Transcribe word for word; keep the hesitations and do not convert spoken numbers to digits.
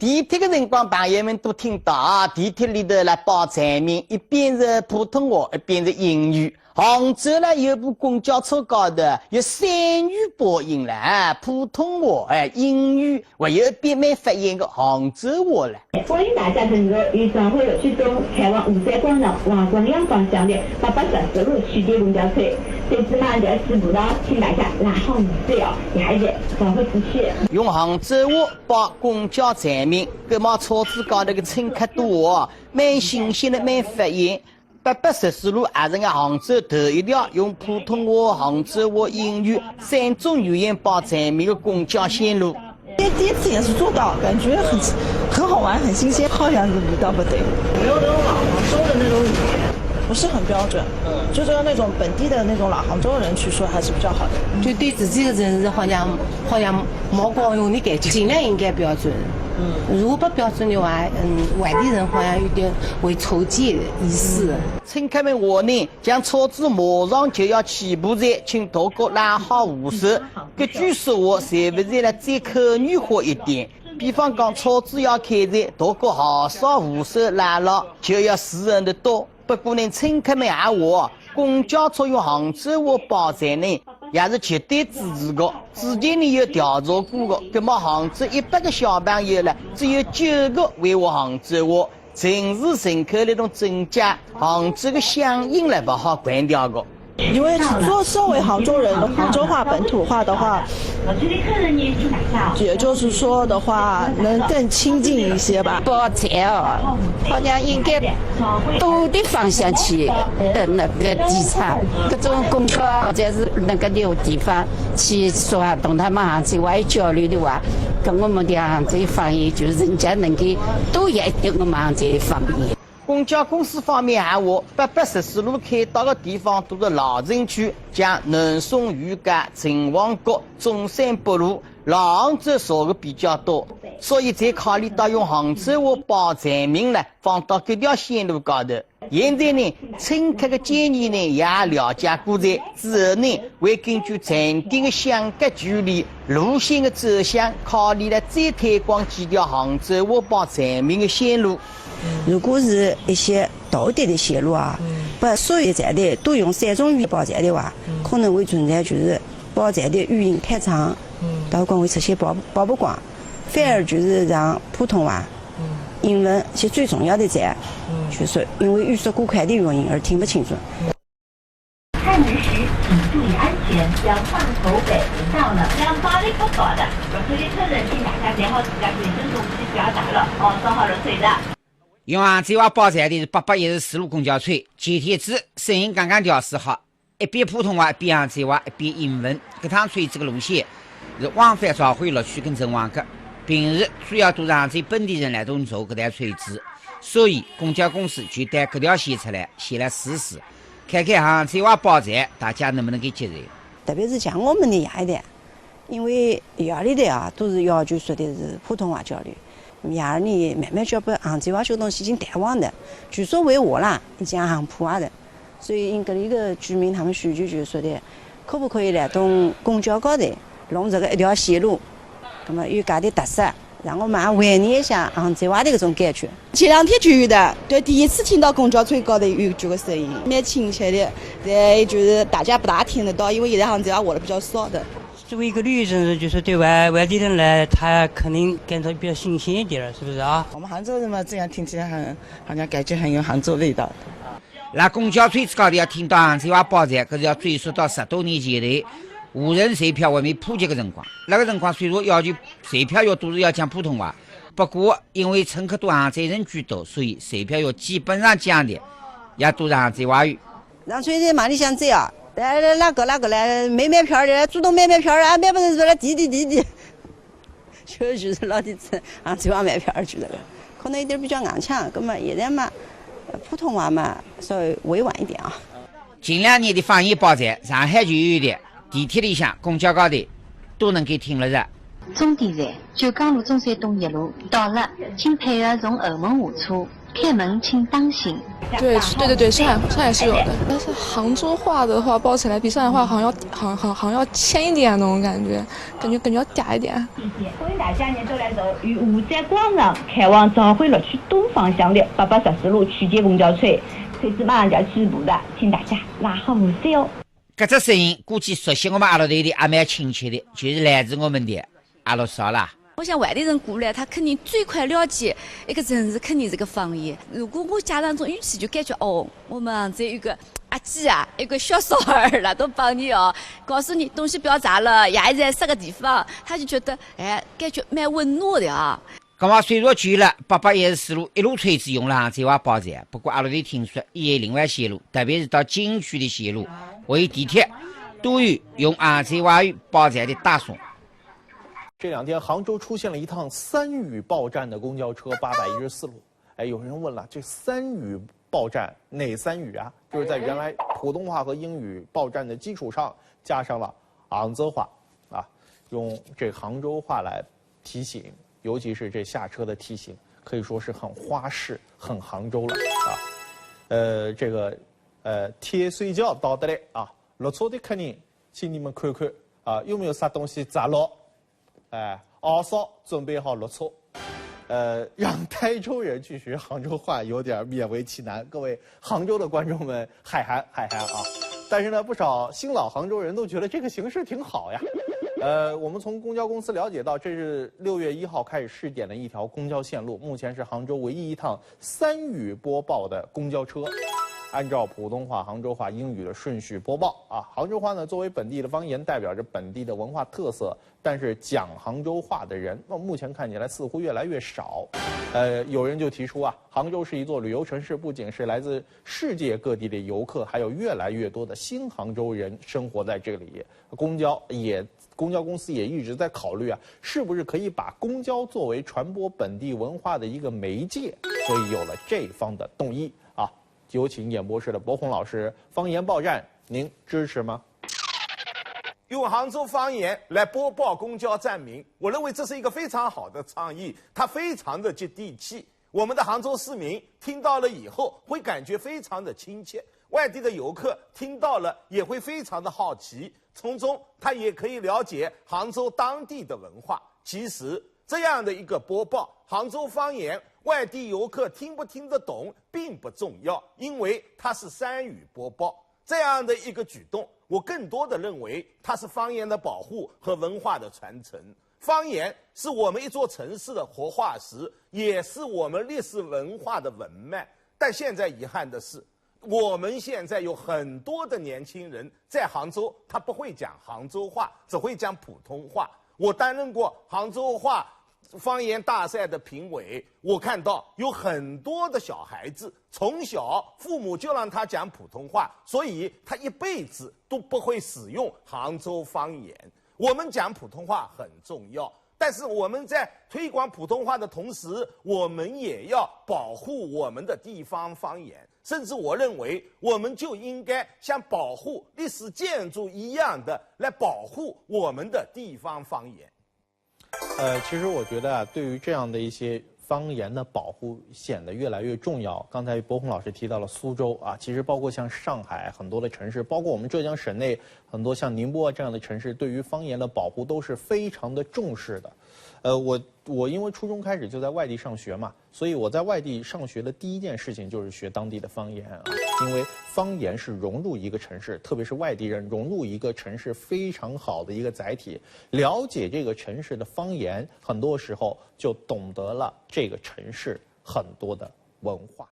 地铁个辰光，朋友们都听到啊，地铁里头来报站名，一边是普通话，一边是英语。杭州呢，有部公交车高头有三语播音了，哎，普通话、哎，英语，还有一边蛮发音个杭州话了。欢迎大家乘坐由上海路区中开往吴山广场望光阳方向的八百十四路区间公交车。这次马上就要起步了，请大家拉好扶手哦，下一站上海市区。用杭州话 报公交站名，搿么车子高头个乘客都话，蛮新鲜个，蛮发音。八百十四路也是俺杭州头一条用普通话、杭州话、英语三种语言报站名个公交线路。第第一次也是坐到，感觉很很好玩，很新鲜，好像是味道不对。没有那种老杭州的那种语言，不是很标准，就是要那种本地的那种老杭州人去说还是比较好的。就对自己的城市好像好像没惯用的感觉，尽量应该标准。嗯，如果不标准的话，嗯，外地人好像有点会错解意思。乘客们话呢，像车子马上就要起步哉，请大家拉好扶手。搿句说话是勿是来再口语化一点？比方讲，车子要开哉，大家好少扶手拉牢，就要自然得多。 不过呢，乘客们也话，公交车用杭州话报站呢，也是绝对支持个。之前呢有调查过个，搿么杭州一百个小朋友呢，只有九个会话杭州话，城市人口搿种增加，杭州个乡音呢勿好关掉个。因为作作为杭州人，杭州话本土化的话，也就是说的话，能更亲近一些吧。报站哦，好像应该多地方向去，呃，那个提倡，各种公交或者是那个有地方去说啊，同他们杭州话交流的话，跟我们的杭州方言，就是人家能够多一点我们杭州方言。 公交公司方面还话，八百十四路开到个地方都是老城区，像南宋御街、城隍阁、中山北路，老杭州坐个比较多，所以才考虑到用杭州话报站名呢，放到搿条线路高头。现在呢，乘客个建议呢也了解过哉，之后呢，会根据站点个相隔距离、路线个走向，考虑来再推广几条杭州话报站名个线路。 如果是一些道地的线路啊，把所有的站台都用三种语言报站的话，可能会存在就是报站的语音太长，导致会出现报报不光，反而就是让普通话、英文是最重要的站，就是因为语速过快的原因而听不清楚。 开门时请注意安全。两码头北到了。两码头北到了，我这里客人请大家带好自家随身东西，不要打扰哦，做好了退的。用杭州话报站的是八百一十四路公交车，前天子声音刚刚调试好，一边普通话，一边杭州话，一边英文。搿趟车子个路线是往返朝晖六区跟城隍阁，平时主要都是杭州本地人来乘坐搿台车子，所以公交公司就单搿条线出来，先来试试。 看看杭州话报站，大家能不能够接受？特别是像我们的下一代，因为学校里头啊，都是要求说的是普通话交流。伲儿呢，慢慢就要把杭州话这个东西已经淡忘的，就说会话啦，已经行普话的。所以，因搿里个居民他们需求就是说的，可不可以来动公交高头，弄这个一条线路，那么有介的特色。 让我们也怀念一下杭州话的搿种感觉。前两天就有的，对，第一次听到公交车高头有这个声音，蛮亲切的。对，就是大家不大听得到，因为现在杭州话话的比较少的。作为一个旅游城市，就是对外外地人来，他肯定感到比较新鲜一点儿，是不是啊？我们杭州人嘛，这样听起来很，好像感觉很有杭州味道。 辣公交车子高头要听到杭州话报站，搿是要追溯到十多年前头，无人售票还没普及个辰光。那个辰光虽然要求售票员都是要讲普通话，不过因为乘客都杭州人居多，所以售票员基本上讲的也都是杭州话语。上车子往里向走啊，来来来，哪个哪个来，没买票的，主动买买票啊，买不成是来滴滴滴滴。 确实是老底子，杭州话买票儿去的了，可能有点比较硬腔，葛么现在嘛，普通话嘛稍微委婉一点啊。近两年的方言报站，上海就有一点，地铁里向、公交高头都能够听了着。终点站，九江路中山东一路到了，请配合从后门下车。开门请当心。对对对对，上海上海是有的，但是杭州话的话报起来比上海话好像要好好好像要欠一点那种感觉，感觉感觉要嗲一点。欢迎大家呢，都来到由五山广场开往朝晖六区东方向的八百十四路区间公交车，车子马上就要起步了，请大家拉好扶手哦。搿只声音估计熟悉我们阿拉头的阿蛮亲切的，就是来自我们的阿拉少啦。我想外地人过来，他肯定最快了解一个城市，肯定是个方言。如果我加上种语气，就感觉哦，我们杭州有个阿姐啊，有个小少儿啦，都帮你哦，告诉你东西不要砸了，牙医在啥个地方，他就觉得哎，感觉蛮温暖的啊。搿么虽然旧了八百一十四路一路车子用了杭州话报站，不过阿拉头听说也有另外线路，特别是到景区的线路，还有地铁，都有用杭州话语报站的打算。这两天杭州出现了一趟三语报站的公交车，八百一十四路。哎，有人问了，这三语报站哪三语啊？就是在原来普通话和英语报站的基础上加上了杭州话啊，用这杭州话来提醒，尤其是这下车的提醒，可以说是很花式、很杭州了啊。呃，这个呃，铁水桥到得了啊，落车的客人，请你们看看啊，有没有啥东西砸了？哎，阿嫂准备好落车。呃，让台州人去学杭州话有点勉为其难，各位杭州的观众们海涵海涵啊。但是呢，不少新老杭州人都觉得这个形式挺好呀。呃，我们从公交公司了解到，这是六月一号开始试点的一条公交线路，目前是杭州唯一一趟三语播报的公交车，按照普通话、杭州话、英语的顺序播报啊。杭州话呢，作为本地的方言，代表着本地的文化特色，但是讲杭州话的人，那目前看起来似乎越来越少。呃，有人就提出啊，杭州是一座旅游城市，不仅是来自世界各地的游客，还有越来越多的新杭州人生活在这里。公交也，公交公司也一直在考虑啊，是不是可以把公交作为传播本地文化的一个媒介，所以有了这方的动议啊。有请演播室的博宏老师，方言报站，您支持吗？用杭州方言来播报公交站名，我认为这是一个非常好的倡议，它非常的接地气。我们的杭州市民听到了以后，会感觉非常的亲切，外地的游客听到了也会非常的好奇，从中他也可以了解杭州当地的文化。其实这样的一个播报，杭州方言，外地游客听不听得懂并不重要，因为它是三语播报。这样的一个举动，我更多的认为它是方言的保护和文化的传承。方言是我们一座城市的活化石，也是我们历史文化的文脉。但现在遗憾的是，我们现在有很多的年轻人在杭州，他不会讲杭州话，只会讲普通话。我担任过杭州话方言大赛的评委，我看到有很多的小孩子从小父母就让他讲普通话，所以他一辈子都不会使用杭州方言。我们讲普通话很重要，但是我们在推广普通话的同时，我们也要保护我们的地方方言。甚至我认为，我们就应该像保护历史建筑一样的来保护我们的地方方言。呃，其实我觉得啊，对于这样的一些方言的保护显得越来越重要。刚才博宏老师提到了苏州啊，其实包括像上海很多的城市，包括我们浙江省内很多像宁波这样的城市，对于方言的保护都是非常的重视的。呃，我我因为初中开始就在外地上学嘛，所以我在外地上学的第一件事情就是学当地的方言啊，因为方言是融入一个城市，特别是外地人融入一个城市非常好的一个载体。了解这个城市的方言，很多时候就懂得了这个城市很多的文化。